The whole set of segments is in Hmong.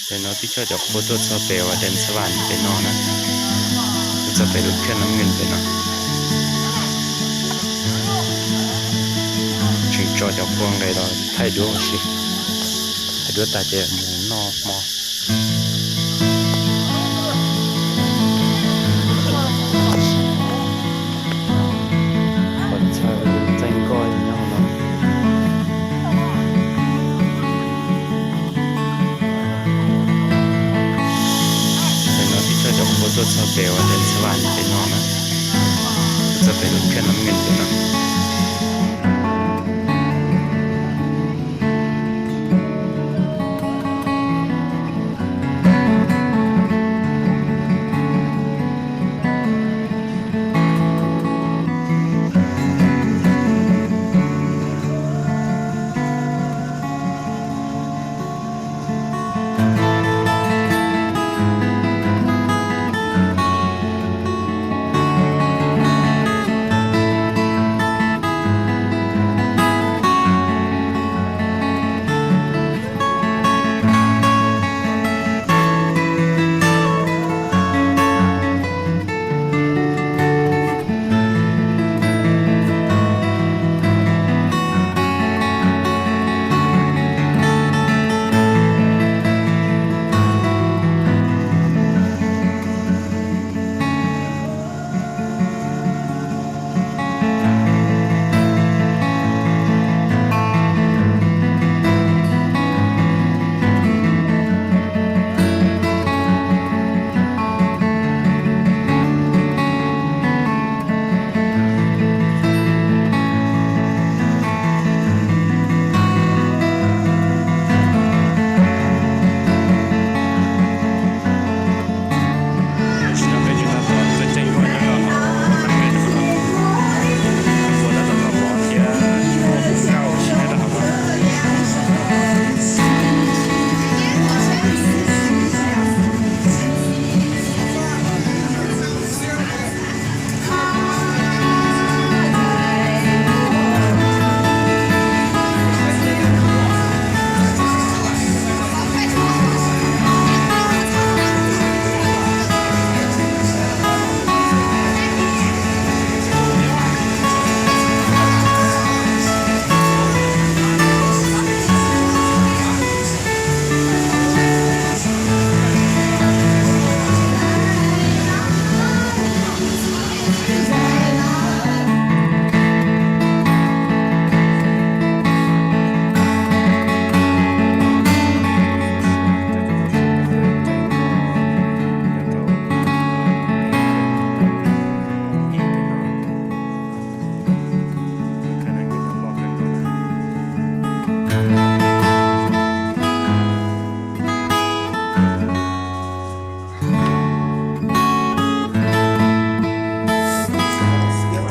Ntawm no twb coj cov qhua tuaj txog pem uas Dam Xab Vam pem no na, tuaj txog pem lub khaj Nab Nwj pem no. Tseem tso cov qhua nqes los thaij duab ua si, thaij duab tas ces mus noj hmo. Qhov chaw txaij nkoj nyob no. Ntawm no twb coj cov qhua tuaj txog pem uas Dam Xab Vam pem no na, tuaj txog pem lub khaj Nab Nwj pem no.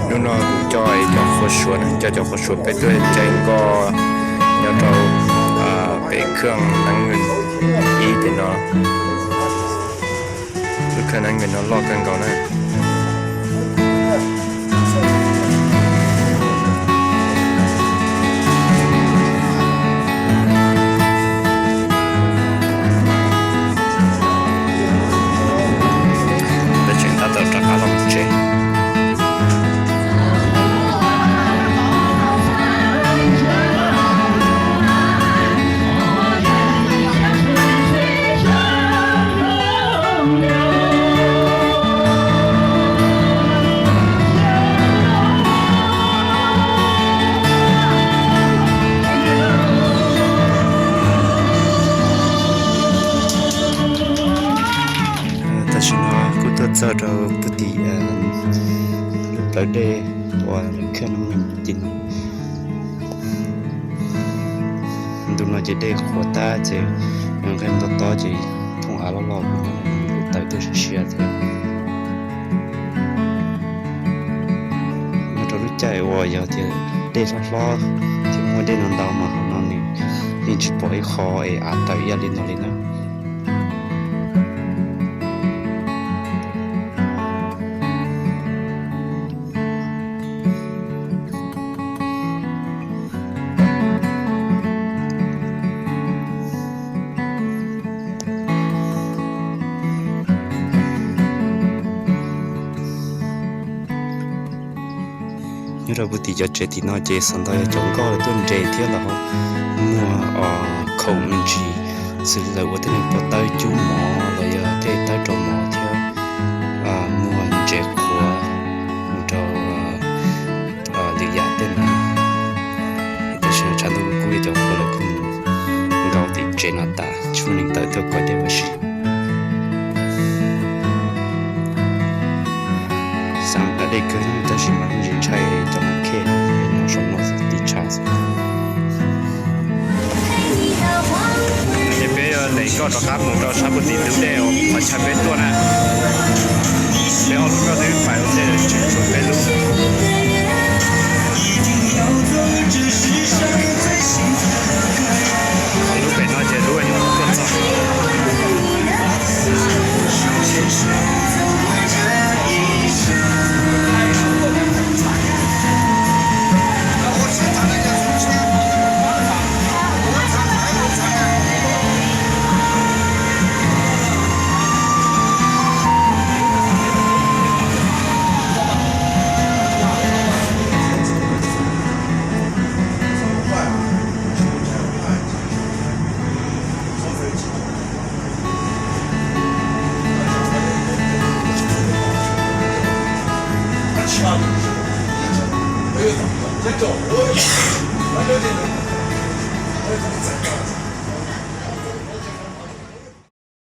Hnub no kuv coj cov qhua suav na, coj cov qhua suav peb tuaj caij nkoj nyob rau pem khaj Nab Nwj ib ces no. Lub khaj Nab Nwj no loj kawg nkaus na. Peb tseem tab tom rov qab los tsev. Tam sim no kuj tuaj txog rau puag tim lub plawv dej uas khaj Nab Nwj tim no. Ntu no ces dej qhuav tag ces nqaij nto tob ces thooj av loj loj, lub taws tuaj siav siav thiab. Nyob rau lub caij uas yog tias dej hlob hlob thiab muaj dej ntau ntau mas hauv no nws yeej tsis pom ib qho es av tawm ib yam li no li na. Rau puag tim cov tsev tim no ces xav ntau yog cov nkoj lawv tuaj nres thiab los muag khoom me ntsis, xws li lawv ua tej niag pob tawb cub mov los yog tej tawb rau mov thiab muag ntses qhuav mus rau lwm yam tej no. Tab sis tshav ntuj kub kub cov qhuav lawv kuj mus nkaum tim tsev no tas, tsis muaj neeg tawm tuaj kov dej ua si. Xav nqa dej kawg tab sis mas ntsis ntshai cov nas khej nyob saum no xwb, tiv tshav xwb. Ces peb yuav ntes nkoj rov qab mus rau sab puag tim ntug dej uas qhov chaw peb tuaj na. Peb ob lub nkoj twb pais ua ntej tseem tshuav peb lub. Lub pem no ces lub tuaj txog.